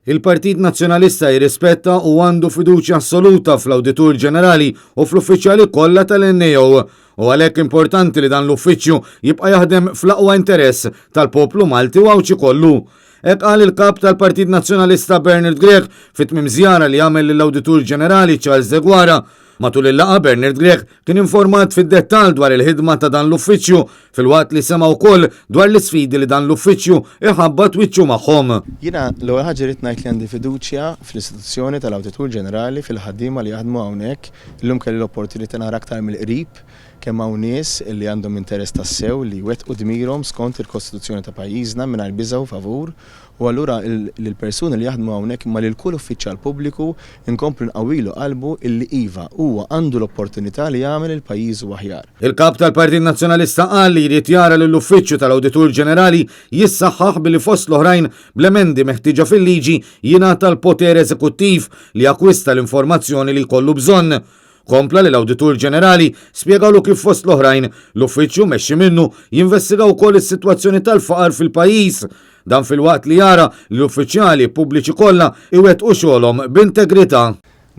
Il-Partit Nazzjonalista jirrispetta u għandu fiduċja assoluta fl-Awditur Ġenerali u fl-uffiċjali kollha tal-NAO u għalhekk importanti li dan l-uffiċċju jibqa' jaħdem fl-aqwa interess tal-poplu Malti u Għawdxi kollu. Hekk qal il-Kap tal-Partit Nazzjonalista Bernard Grech fi tmiem żjara li għamel lill-Awditur Ġenerali Charles Deguara. Matul il-laqgħa Bernard Grech kien informat fid-dettall dwar il-ħidma ta' dan l-uffiċċju filwaqt li sema' wkoll dwar l-isfidi li dan l-uffiċċju jħabbat wiċċu magħhom. Jiena l-ewwel ħaġa rrid ngħid li għandi fiduċja fl-istituzzjoni tal-Awditur Ġenerali, fil-ħaddiema li jaħdmu hawnhekk. Illum kelli l-opportunità nara aktar mill-qrib kemm hawn nies li għandhom interess tassew li jwettqu dmirhom skont il-Kostituzzjoni ta' pajjiżna mingħajr biża' u favur U allura lill-persuni li jaħdmu hawnhekk imma lil kull uffiċjal pubbliku nkomplu nqawwilu qalbu illi iva, huwa għandu l-opportunità li jagħmel il pajjiżu aħjar. Il-Kap tal-Partit Nazzjonalista qal li jrid jara lill-Uffiċċju tal-Awditur Ġenerali jissaħħaħ billi fost l-oħrajn bl-emendi meħtieġa fil-liġi jingħata l-poter eżekuttiv li jakkwista l-informazzjoni li jkollu bżonn. Kompla li l-Awditur Ġenerali spjegalu kif fost l-oħrajn l-uffiċċju mmexxi minnu jinvestiga wkoll is-sitwazzjoni tal-faqar fil-pajjiż. Dan filwaqt li jara li l-uffiċjali pubbliċi kollha iwettqu xogħolhom b'integrità.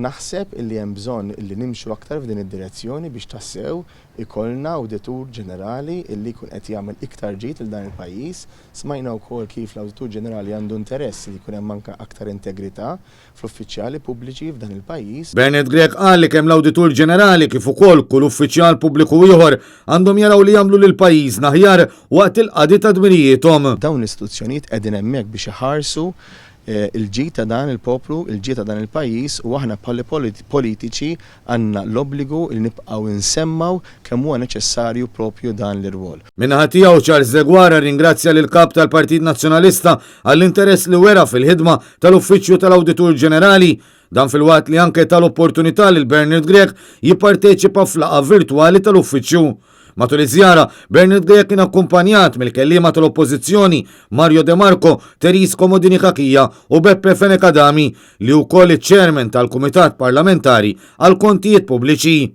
Naħseb illi hemm bżonn illi nimxu aktar f'din id-direzzjoni biex tassew ikollna Awditur Ġenerali illi jkun qed jagħmel iktar ġid lil dan il-pajjiż. Smajna wkoll kif l-Awditur Ġenerali għandu interess li jkun hemm anke aktar integrità fl-uffiċjali pubbliċi f'dan il-pajjiż. Bernard Grech qal li kemm l-Awditur Ġenerali kif ukoll kull uffiċjal pubbliku ieħor għandhom jaraw li jagħmlu lil pajjiżna aħjar waqt il-qadi ta' dmirijiethom. Dawn l-istituzzjonijiet qegħdin hemmhekk biex iħarsu l-ġid ta' dan il-poplu, il-ġid ta' dan il-pajjiż u aħna bħala politiċi għandna l-obbligu li nibqgħu nsemmgħu kemm huwa neċessarju propju dan l-irwol. Min-naħa tiegħu Charles Deguara rringrazzja lill-Kap tal-Partit Nazzjonalista għall-interess li wera fil-ħidma tal-Uffiċċju tal-Awditur Ġenerali. Dan filwaqt li anke ta l-opportunità lil Bernard Grech jipparteċipa f'laqgħa virtwali tal-Uffiċċju. Matul iż-żjara, Bernard Grech kien akkumpanjat mill-kelliema tal-Oppożizzjoni Mario De Marco, Therese Comodini Cachia u Beppe Fenech Adami, li hu wkoll iċ-Chairman tal-Kumitat Parlamentari għall-Kontijiet Pubbliċi.